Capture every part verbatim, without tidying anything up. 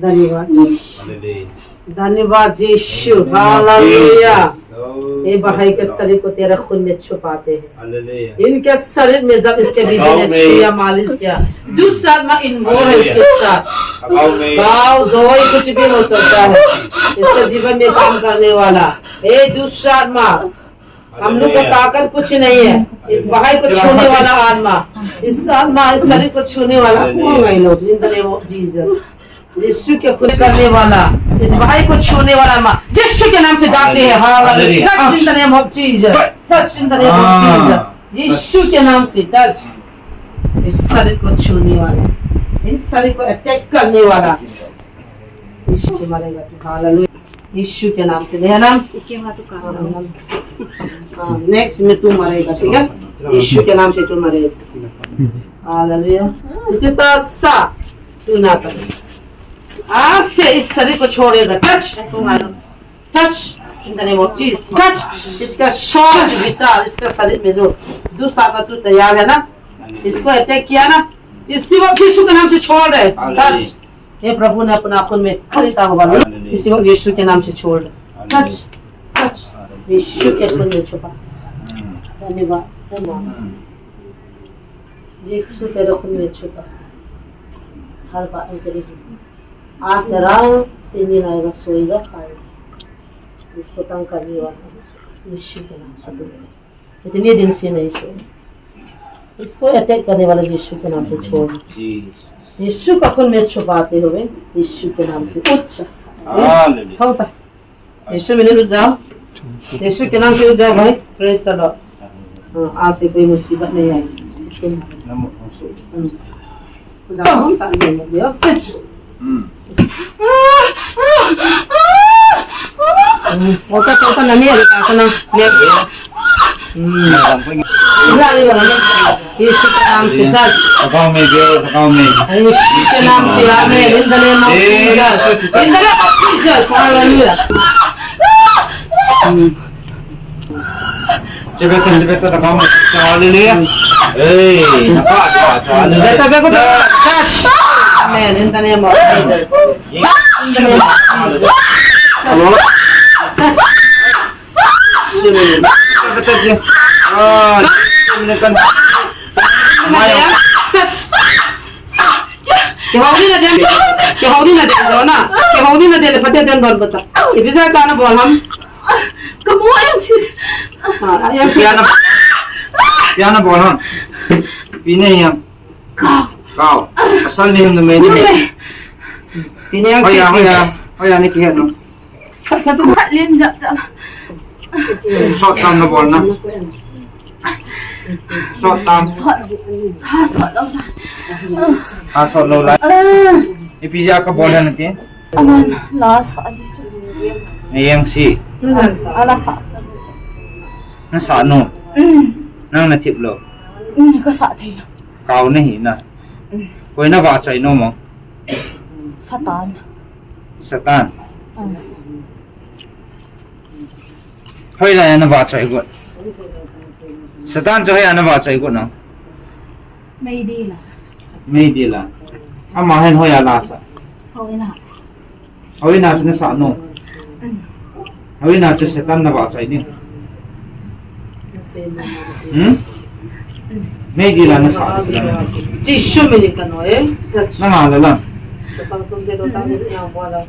धन्यवाद यीशु। धन्यवाद यीशु। हालेलुया। ये भाई के शरीर को तेरा खून में छुपाते हैं। इनके शरीर में जब इसके बीबी ने छुआ, मालिश किया, दुष्ट आत्मा इन्वॉल्व है इसके साथ। गाँव दवाई कुछ भी हो सकता है, इसके जीवन में काम करने वाला, ए दुष्ट आत्मा, हम लोग का ताकत कुछ नहीं है। इस भाई को छूने वाला आत्मा, इस आत्मा, इस शरीर को छूने वाला, in the name of Jesus। यीशु के खून करने वाला, इस भाई को छूने वाला आत्मा, यीशु के नाम से जाते हैं। Hallelujah. Touch in the name of Jesus। Touch in the name of Jesus। यीशु के नाम से टच। इस शरीर को छूने वाला, इस शरीर को अटैक करने वाला, यीशु मारेगा तू। हालेलुया। यीशु के नाम से, है ना? हाँ, नेक्स्ट में तू मरेगा, ठीक है? यीशु के नाम से तू मरेगा। हालेलुया। इसे तो सा तू ना करे। आज से इस शरीर को छोड़ेगा। Touch. Touch. In the name of Jesus। Touch. इसका सोच, विचार, इसका शरीर में जो दूसरा का तू तैयार है ना, इसको अटैक किया ना, इसी वक्त यीशु के नाम से छोड़ दे। टच। हे प्रभु ने अपना खून में खरीदा हुआ लो। इसी वक्त यीशु के नाम से छोड़ दे। टच। टच। यीशु के खून में छुपा। धन्यवाद। धन्यवाद। यीशु तेरे खून में छुपा। हर बात में तेरी आज आराम से नींद आएगा, सोएगा, खाएगा। इसको तंग करने वाला यीशु के नाम से दूर रहे। इतने दिन से नहीं सोया। इसको अटैक करने वाला यीशु के नाम से छोड़। यीशु का खून में छुपाते हुए यीशु के नाम से उच्च। हालेलुया। होता। यीशु में उठ जाओ। यीशु के नाम से उठ जाओ भाई। Praise the Lord। हाँ, आज से कोई मुसीबत नहीं आएगी। हम्म। Hola, hola, nani, hola, hola, nani. यीशु के नाम से touch। Thakao me, girl, thakao me. यीशु के नाम से, आमेन। In the name of Jesus। In the name of Jesus। Hallelujah। Chepe to, chepe to, thakao me. Hallelujah. Hey, napa, hallelujah. Chepe to, touch. Amen. In the name of Jesus. In the name of Jesus. Hello? Ah, Kihou ding nadem, kihou ding nadem lou na. Kihou ding nadem le phaten den don bata. Ipi jeh a tana bol ham? Kamu ayang si. Ah, ayang si. Ipi a na, ipi a nabol ham? Ipi nahi ham? Kao. Kao. Asal nahi ham, numei nahi ham? Numei. Ipi nahi ham? Hoiya, hoiya, hoiya nakihet nom? Sa, sa tu. Khat lien jap jap. Sot tam nabol na. Sot tam. Sot. Ha sot lou lai. Ha sot lou lai. Ah. Ipi jeh a kabol ham nati? Aman, la sa ji chu. Nayeng si. Ah, la sa. Nasah nom? Mm. Nang nathip lou? Mm, kasah thei lou. Kao nahi na. Mm. Koi navahchoi nom? Satan. Satan. Mm. Hoilai a navahchoi got? Satan chu hoiya navahchoi got nom? Meidil a. Meidil a. Ama hin hoiya la sa? Houin a. Houin a chu nasah nom? Mm. Houin a chu Satan navahchoi ding. Hmm? Meidil a nasah ding Satan. Jesu min in kano e. Nanga la lang.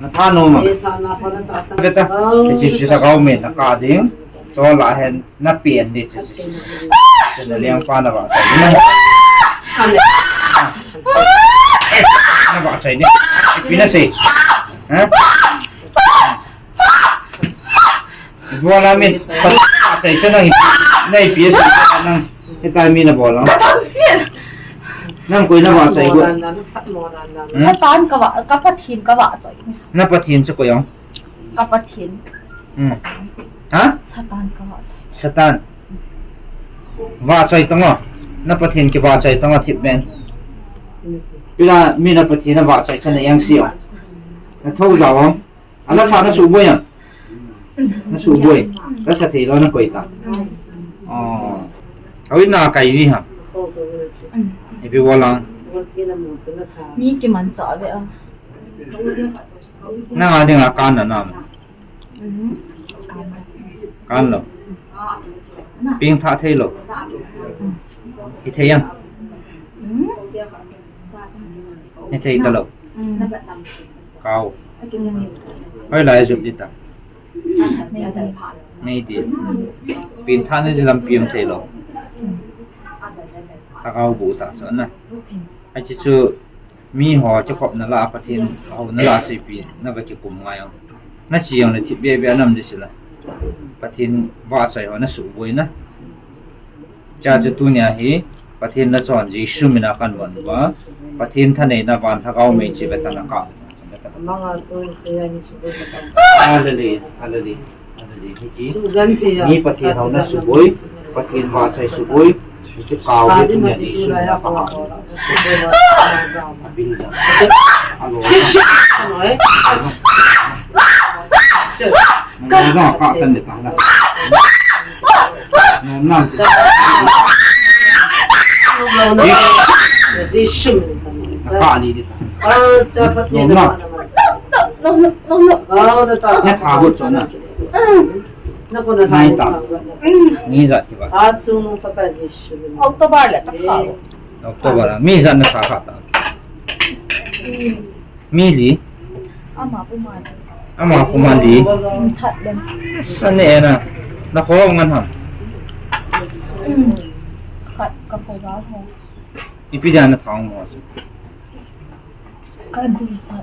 Natha nom a. Beta. Jesu thakao me nakah ding. Chol a hin napen ding Jesu. Chule lengpa navahchoi ding. Navahchoi ding. Ipi nasei? Ha? Ibola mi, achai chu nang, nang ipi asei nang, hitia mi nabol nang. Nang koi navahchoi got? Hmm? Satan kavah, ka Pathen kavahchoi. Na Pathen chu koi ham? Ka Pathen. Hmm. Ha? Satan kavahchoi. Satan. Vahchoi tang o. Na Pathen kivahchoi tang o, thip ben. Ibola mi na Pathen navahchoi chu nayeng si o. Nathou jao ham? Ala sa nasuboi ham? Nasuboi. Lasa thei lou nakoi ta. Oh. Houin a kai ji ham? Ipi bol ham? Mi kimanchah ve a. Nanga dinga kan na nam? Kan lo. Pengthah thei lo. Hithei em? Hithei ta lo. Kau. Hoilai jot ding ta? Nei ti. Pengthah na di lampi um thei lo. Lhagao boh tah chu ana. Hiche chu miho kikhopna lah a Pathen houna lah a chu ipi na va kikum ngai am? Na che jongle thip bebe a nam di sila. Pathen vahchoi ho na suboi na. Hiche chu tunia hi Pathen lachon Jesu mina kan von uva, Pathen thaneina van Lhagao mei chu ve ta na ka. Hallelujah, hallelujah, hallelujah. Hiche mi Pathen houna suboi, Pathen vahchoi suboi. Hiche kau hi tunia Jesu mina ka. Abil ja. Alo. Alo, ka tan de ta na. Nom nam. Jesu. Ka ni de ta. Nom nam. Na tha got chu na. Nai ta. Ni ijat kiva. October le ta tha. October a. Mi ijat na tha kha ta? Mi li. Ama pu ma li. Ama pu ma li. That le. Sa ne na. Na kho ngan ham? Khat ka kho ba ho. Ipi dia na tha mo? Ka ducha.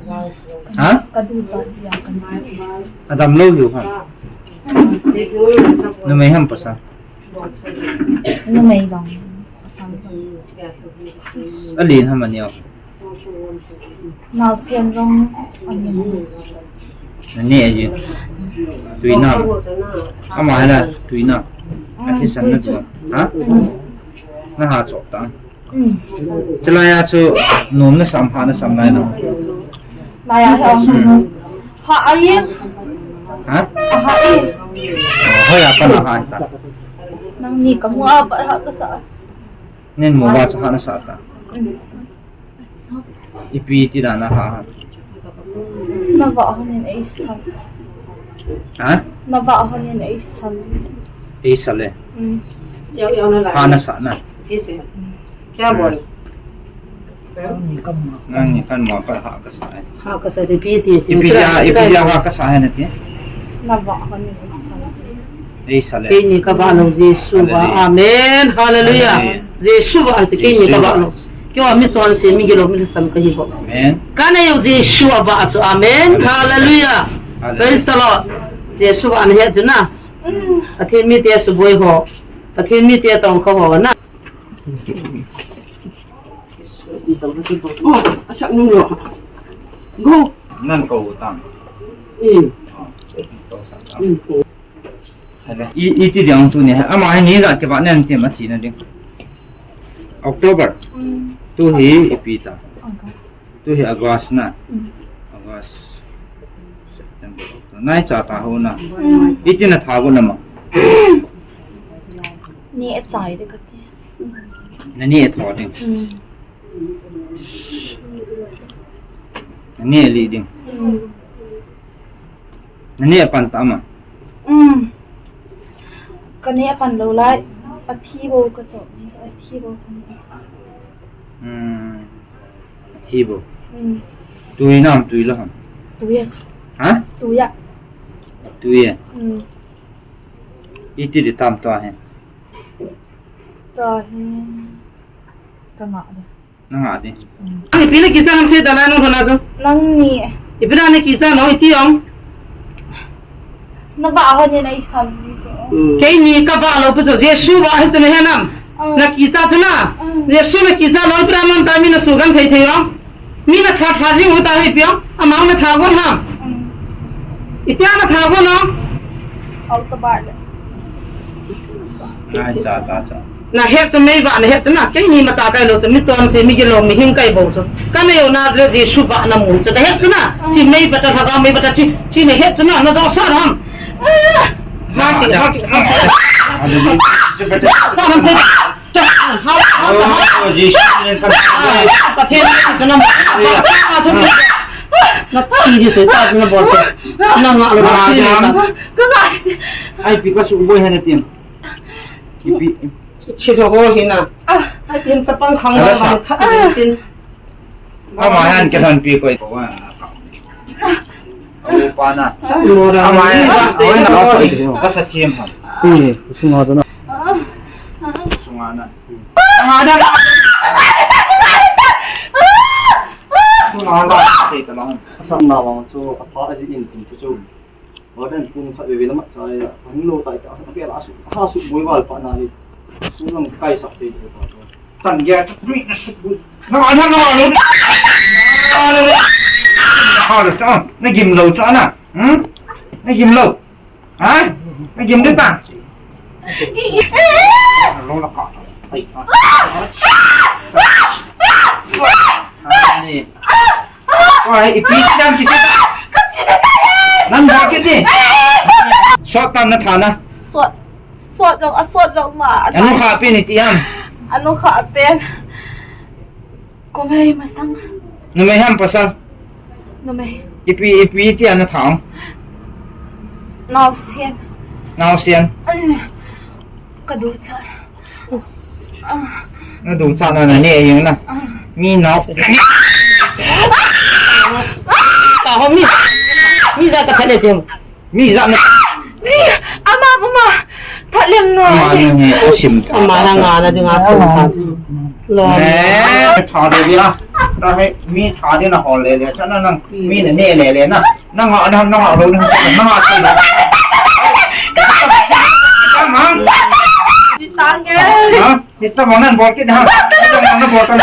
Ha? Ka ducha dia ka ducha. Adam lou hiu ham? Numei ham pasal? Numei jong. Pasal jong. Alen ham aneo? Naosen jong alen. Nane aji. Tuina. Ama hala tuina. Athisan na chu. Ha? Na ha chok ta. Chulai a chu nom na sam, ha na sam lai na? Lai a ha. Ha ai. Ha? Ha ai. Hoi a pa na ha ta. Nangni kamu a pa ha kasa. Nin mu ba chu ha na sa ta. Ipi ti dan a ha ha. Na va honin ei sal. Ha? Na va honin ei sal. Ei sal e. Ha na sa na. Kya bol? Nangni kan ma pa ha kasa e. Ha kasa ti pi ti. Ipi dia, ipi dia ha kasa e na ti? Na va honin ei sal. Ei sal e. Keini ka va lou Jesu va. Amen. Hallelujah. Jesu va ti keini ka va lou. Keiho michonse, migilou, milhasam kahi bou. Amen. Kanei u Jesu a va chu. Amen. Hallelujah. Praise the Lord. Jesu va ana he chu na. Pathen mite suboi ho. Pathen mite tongkha ho na. Oh, asak nung lo. Go. Nan ko u tang. I, iti diang tuni, ama hi ni ijat kiva nen ti ma thina ding. October. Tu hi ipi ta? Tu hi August na. August, September, October. Nai cha ta ho na. Iti na tha got na ma? Ni a chai de kati. Nani a tho ding? Nani a li ding? Nani a pan ta ma? Kani a pan lou lai. A thi bou ka chop ji. A thi bou ka ni. A thi bou. Tui nam tui lou ham? Tui a. Ha? Tui a. Tui a. Iti di tam ta hi? Ta hi. Ka ngah di. Na ngah di. Ipi na kicha ham sei da lai nung thona chu. Nangni. Ipi na na kicha nung iti ong. Na va honin ei sal ji chu. Keini ka va lou pu chu Jesu va hi chu na he nam. Na kicha chu na. Jesu na kicha lou ipi na man ta mi na sugan thei thei ong. Mi na tha tha jing u ta hi pi ong. Ama na tha gon ham. Itia na tha gon ong. October le. Ai cha ta cha. Na het chu mei va na het chu na, keini ma cha kai lou chu, michonse, migilou, mihing kai bou chu. Kanei u Nazareth Jesu va na mu chu, na het chu na, chi mei va ta, lhagao mei va ta, chi, chi na het chu na, na jo sa ram. Ma ki, ma ki, ma ki. Sa ram se. Oh, Jesu, Pathen, Pathen, na thi di se ta na bol. Na nga lo na thi na. Ai pi ka suboi hena tin. Ipi. Chi lo ho hina. Ah, ai tin sa pang khang. Ala sa. Tin. Ama yan ke than pi koi. Au pa na. Ama yan. Au na. Ka sa thiem ha. Pi, sunga to na. Sunga na. Sunga na. Sunga na. Sa na wang chu apa aji in tin chu. Warden pun khat veve lama chai a, hung lo tai ta, a ke la su, ha suboi val pa na ni. Su lang kai sak te ta. Chan ge, mi na suboi. Na, na, na, na. Ha, na, na. Ha, na, na. Na gim lo cha na. Hmm? Na gim lo. Ha? Na gim de ta. Lo la ka. Ai. Ni. Oi, ipi ti dam kisi. Nang bakit ni? Sot tam na thana. Sot. Sot jong, a sot jong ma. Anu kha pi ni ti ham. Anu kha pen. Ko mai masang. Numei ham pasal. Numei. Ipi, ipi ti ana thang. Nausen. Nausen. Ai. Ka du cha. Na du cha na na ne yin na. Mi nau. Ka ho mi. Mi ja ka thale jem. Mi ja na. Ni ama kuma. Thalem no. Ama ni ni asim. Ama na nga na dinga sim ta. Lo. Eh, tha de ya. Ta he mi tha de na ho le le. Cha na nang mi na ne le le na. Nang ha, nang, nang ha, nang ha, nang ha, nang ha. Tang ke. Ha? Mister Monan bol kit ha. Mister Monan bol kit.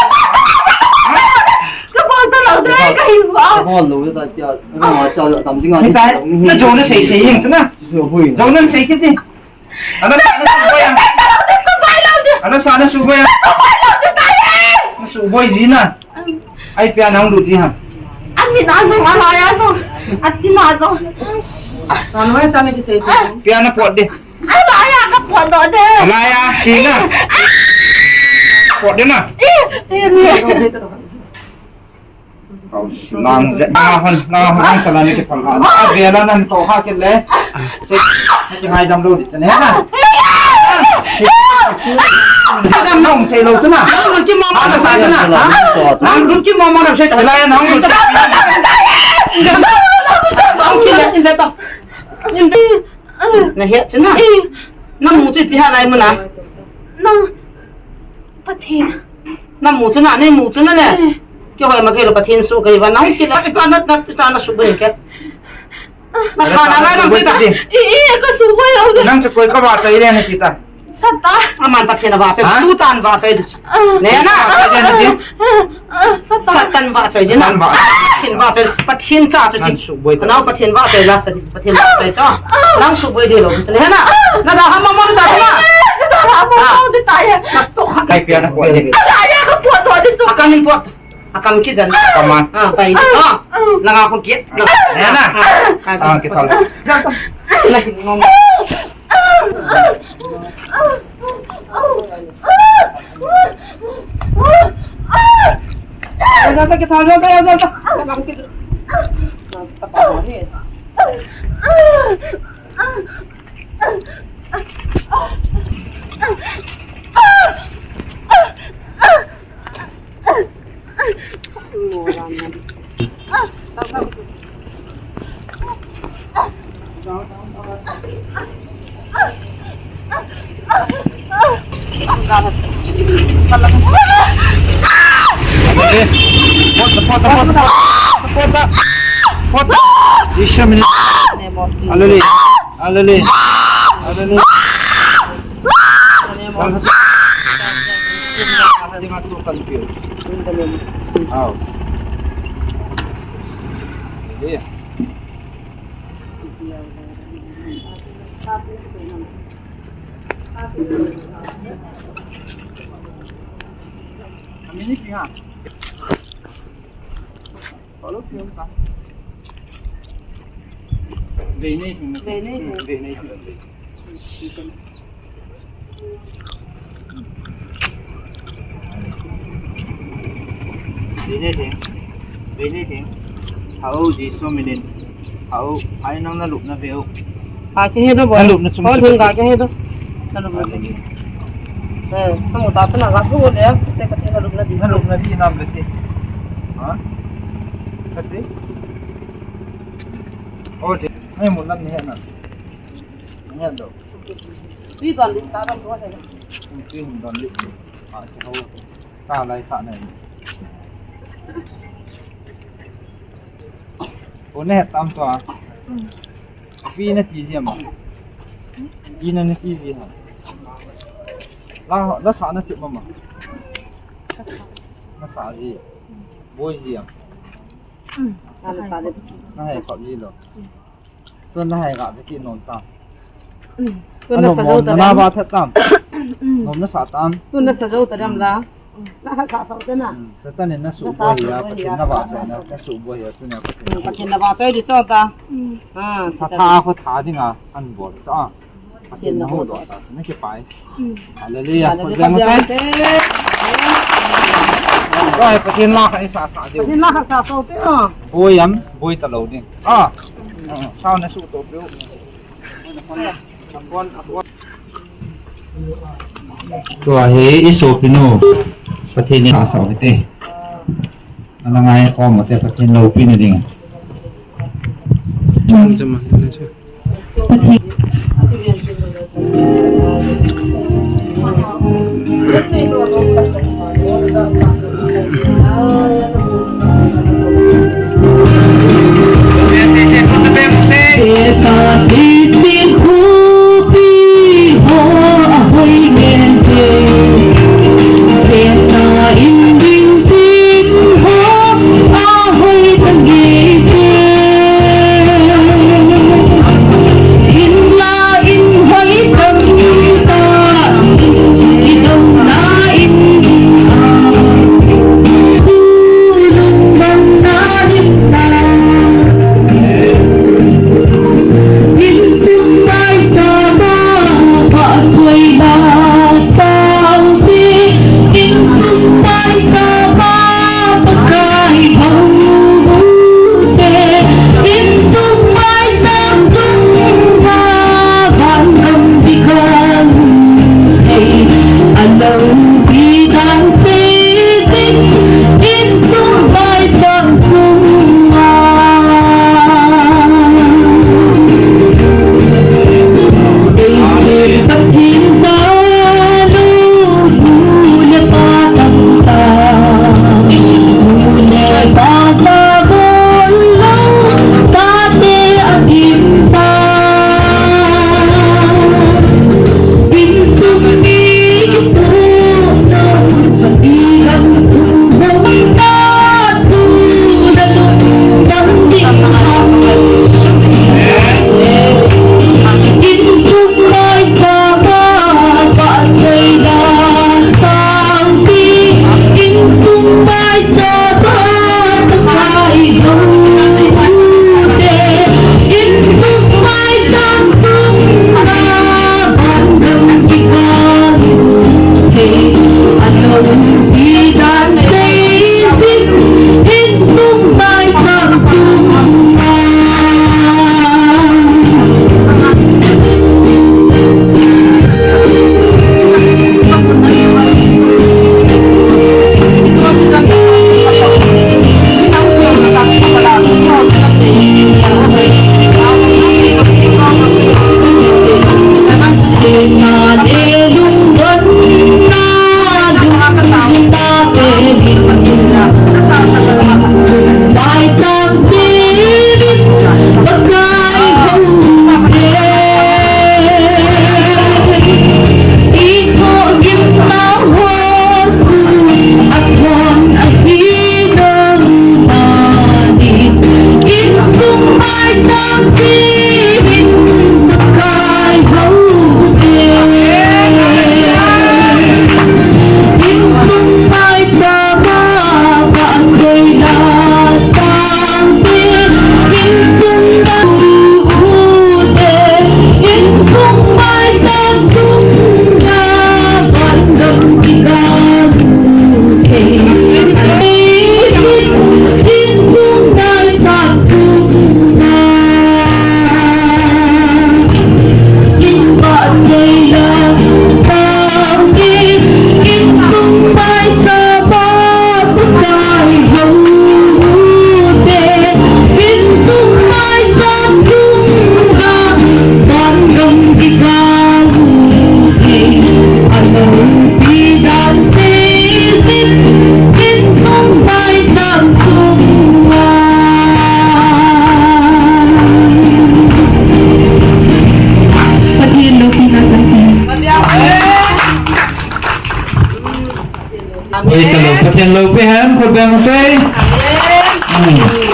Ka bol ta lo de, ka hi wa. Ka bol lo ta tia. Ka ma cha tam ding a. Ni ta. Na jo na sei sei yin na. Jo na sei kit ni. Ana sa na suboi ya. Ana sa na suboi ya. Na suboi ji na. Ai pia nang du ji ha. Ami na jong, ala ya jong. Ati na jong. Sa na sa na ki sei. Pia na pot de. Ala ya ka pot do de. Ala ya, si na. Pot de na. Eh, eh, eh. Nang je, na hon, na hon, nang chala ni ki phal ha. A vela nan to ha ki le. Ki ngai dam lo di ne na. Dam nong che lo tu na. Nang ki mama na sa na. Nang ki mama na sa. La ya nang. Nang ki le in da ta. In da. Na he chu na. Nang mu chu ipi ha lai mu na. Nang Pathen. Na mu chu na, nei mu chu na le. Kihoi ma kei lo Pathen su kei va nang kile. Ipa na, na, ipa na su be ke. Na kha na lai nang se ta. I, i, ka suboi lo de. Nang chu koi ka va chai le na kita. Satan. Aman Pathen va chai. Ha? Satan va chai. Ne na. Va chai na ti. Satan. Satan va chai na. Satan va. Pathen va chai. Pathen cha chu. Nang suboi ta. Nang Pathen va chai la sa. Pathen va chai cha. Nang suboi de lo. Ne na. Na da ha ma ma da na. Da ha ma ma de ta ye. Na to ha. Kai pia na ko de. Da ye ka po to de chu. Akam in po. Akam ki jan. Akam a. Ah, pai de. Ah. Na nga ko ki. Na. Ne na. Ah, ki thal. Na ngom. Pota, pota, pota, pota, pota. Isha minute. Alele, alele, alele. Aw. Yeah. Kami ni kinga. Follow pion ka. Vei nei hing. Vei nei hing. Vei nei hing. Vei nei hing. Bini ding. Bini ding. Hau, Jesu minin. Hau, ai nang na lupna veu. Ka kihe doh boi. Na lupna chum. Hau, chum. Ding ka kihe doh. Na lupna chum. Eh, kamu ta tu na ka thu le. Te ka te na lupna ding. Na lupna ding nam le te. Ha? Ka te? Oh, te. Ai mu nam ni he na. Ni he doh. Tui don lip sa dam tua he. Tui hung don lip. Ah, si ho. Ta lai sa nei. Ko ne tam tua. Pi na ti ji ma. Pi na na ti ji ha. La, la sa na ti ma ma. Na sa ji. Boi ji a. Na sa ji. Na he khop ji lo. Tun na hai ga ve ti nom tam. Tun na sa jou ta dam. Na ba that tam. Nom na sa tam. Tun na sa jou ta dam la. Na ha sa sa te na. Satan in na su bo hi a, Pathen na ba sa na, na su bo hi a, tun na Pathen. Pathen na ba sa di cho ta. Ah, sa tha ko tha ding a, an bol sa. Pathen na ho do ta, na ke pai. Hallelujah. Hallelujah. Khut beng te. Khut beng te. Oi, Pathen la kha i sa sa ding. Pathen la kha sa sa te, ah. Boi am, boi ta lo ding. Ah. Ah, sao na su to pio. Tua hi i sopinu. Pathen in sa sa te. Ana ngai ko mo te Pathen loupina ding. Chen lou pe ham, khut beng pe. Hmm.